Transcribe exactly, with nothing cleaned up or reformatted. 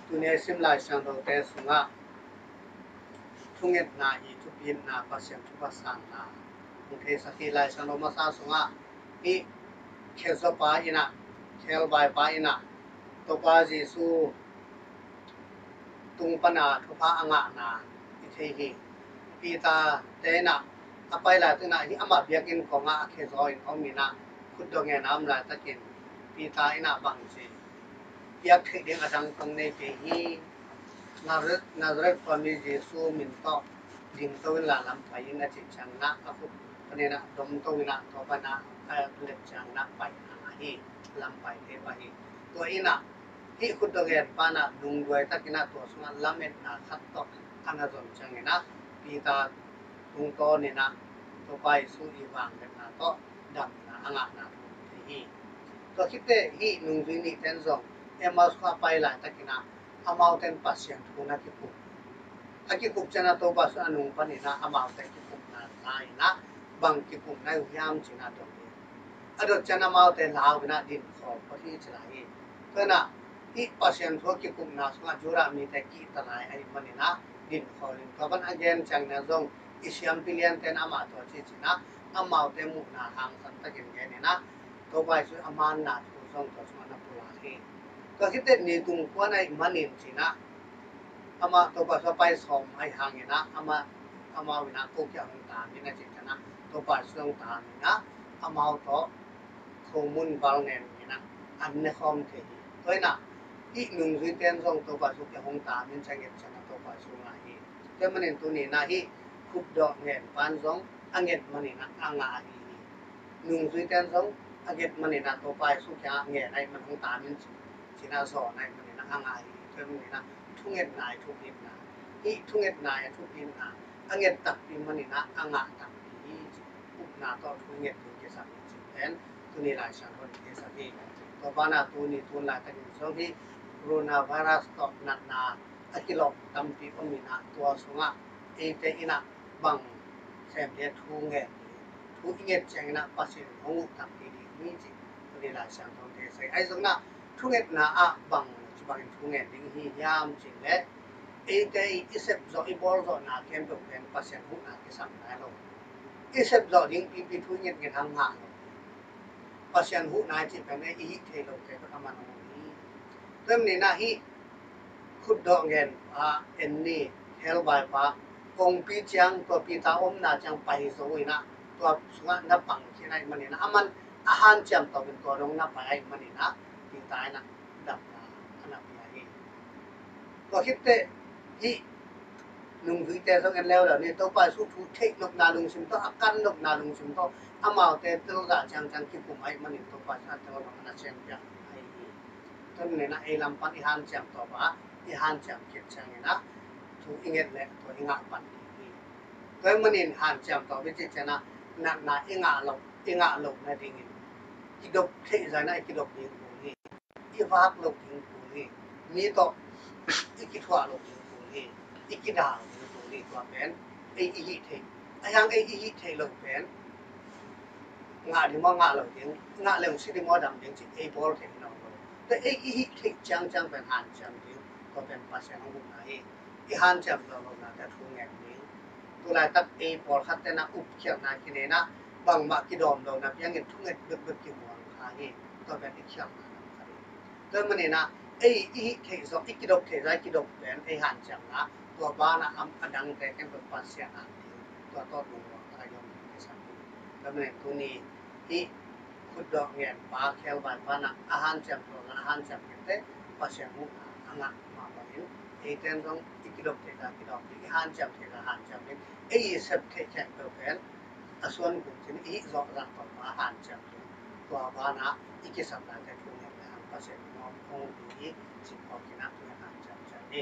Tuni a i sim Lai Siangthote sungah thungetna i thupitna, Pasian thupha sanna hong theisak hi. Lai Siangtho masa sungah hih khezopa in ah, khelvaipa in ah Topa Jesu tung pana thupha a ngahna i thei hi. Peter te in ah a pai laitak in ah hih amah biakinn kongah a khezaw in om in ah, khutdawh ngen a om laitakin Peter in ah bang ci, piak theih ding a dang kong nei kei hi. Nazareth, Nazareth khua mi Jesu min tawh dingto inla lam pai in, a cih ciangin ah a khut panin ah domto in ah, tua panin ah a let ciangin ah pai a ngah hi. Lam pai thei pah hi. Tua in ah hih khutdawh ngenpa in ah lungduai takin ah tua sungah lametna khat tawh a na zon ciangin ah Peter tungtawn in ah Topa Jesu i vangliatna tawh damna a ngahna thu thei hi. Tua khit teh hih nungzui nihte in zong Emmaus khua a pai laitakin ah amaute in Pasian thu na kikup. A kikup ciangin ah Topa Jesu a nung panin ah amaute kikupna la in ah, bang kikupna uh hiam ci-in ah dong hi. A dot ciangin ah amaute lau in ah dinkhawl phot hi ci lai hi. Tua in ah hih Pasian thu a kikupna sungah Judah mite kihta lai ahih manin ah dinkhawl in, tua pan a gen ciangin ah zong i siampi liante in amah tua ci ci-in ah amaute muhna hangsan takin gen in ah Topa Jesu a manna thu zong tua sungah na pulak hi. Tua khit teh ni kum kua na hih manin ci-in ah amah Topa Jesu a pai sawm ahih hangin ah amah, amau in ah ko kiang hong tam in, a cih ciangin ah Topa Jesu hong tam in ah amau tawh khomun val ngen in ah an ne khawm thei hi. Tua in ah hih nungzuite in zong Topa Jesu kiang hong tam in, ciang nget ciangin ah Topa Jesu ngah hi. Tua manin tuni in ah hih khutdawh ngenpa in zong a nget manin ah a ngah ahi hi. Nungzuite in zong a nget manin ah Topa Jesu kiangah ngen ahih man hong tam in ci-in ah zawn ahih manin ah a ngah ahi hi. Tua manin ah thungetna i thupitna, hih thungetna i thupitna a nget takpi manin ah a ngah takpi hi ci. Upna tawh thu nget ding kisam hi cih pen tuni Lai Siangtho in kisam hi. Tua banah tuni tun laitakin zong hih coronavirus tawh natna a kilawh tampi om in ah tua sungah eite in ah bang sem le thu ngen ding, thu i nget ciangin ah Pasian in hong huh takpi ding hi cih tuni Lai Siangtho in thei sa hi. Ahi zongin ah thungetna ah bang ci bangin thu ngen ding hi hiam cih leh, eite i sep zawh, i bawl zawhna khempeuh pen Pasian huhna kisam nai lo. I sep zawh ding pipi thu i nget nget hang ngah lo. Pasian huhna i cih pen ei i hih thei lote bek a man a om hi. Tua manin ah hih khutdawh ngenpa, en ni, khelvaipa, kongpi ciang tua Peter omna ciang pai zo in ah tua sungah na pang khin ahih manin ah, a man a hanciam tawpin tua dong na pai ahih manin ah Peter in ah damna a na pia hi. Tua khit teh hih nungzuite zong en leuleu ni, Topa Jesu thu theih nopna lungsim tawh, a kan nopna lungsim tawh amaute tel zah ciangciang kikum ahih manin Topa Jesu a tel nop a na sem piak ahi hi. Tua manin ah ei lam pan i hanciam tawp a, i hanciam khit ciangin ah thu i nget leh tua i ngah pan ding hi. Tua manin hanciam tawp i cih ciangin ah natna i ngah loh, i ngah loh nadingin kidop theih zah in ah i kidop ding kul hi. I vak loh ding kul hi. Mi tawh i kithuah loh ding kul hi. I kidal ding kul hi. Tua pen ei i hih theih, a hiang ei i hih theih loh pen ngah ding maw, ngah lo ding, ngah leng si ding maw, dam ding cih ei bawl theih hi nawn lo. Tua ei i hih theih ciangciang pen hanciam ding, tua pen Pasian hong huhna hi. I hanciam zawh lohnate thu ngen ding. Tulaitak ei pawlkhatte in ah upkhialhna kinei in ah bangmah kidawm lohna piangin thunget bekbek kimuang kha hi. Tua pen i khialhna lam khat hi. Tua manin ah ei i hih theih zawh, i kidop theih zah i kidop pen ei hanciamna, tua banah a dangte khempeuh Pasian hang ding, tua tawh lungmuang taka i om ding kisam hi. Tua manin tuni hih khutdawh ngenpa, khelvaipa in ah a hanciam tawh zah a hanciam khit teh Pasian huhna a ngah mah bangin eite in zong i kidop theih zah kidop ding, i hanciam theih zah hanciam ding, ei i sep theih khempeuh pen a suan kum cin i hih zawh zah tawh a hanciam ding. Tua banah i kisap laite thu ngen lehang Pasian in hong, hong pi hi. Cih phawk in ah thu ngen hanciam ciat ni.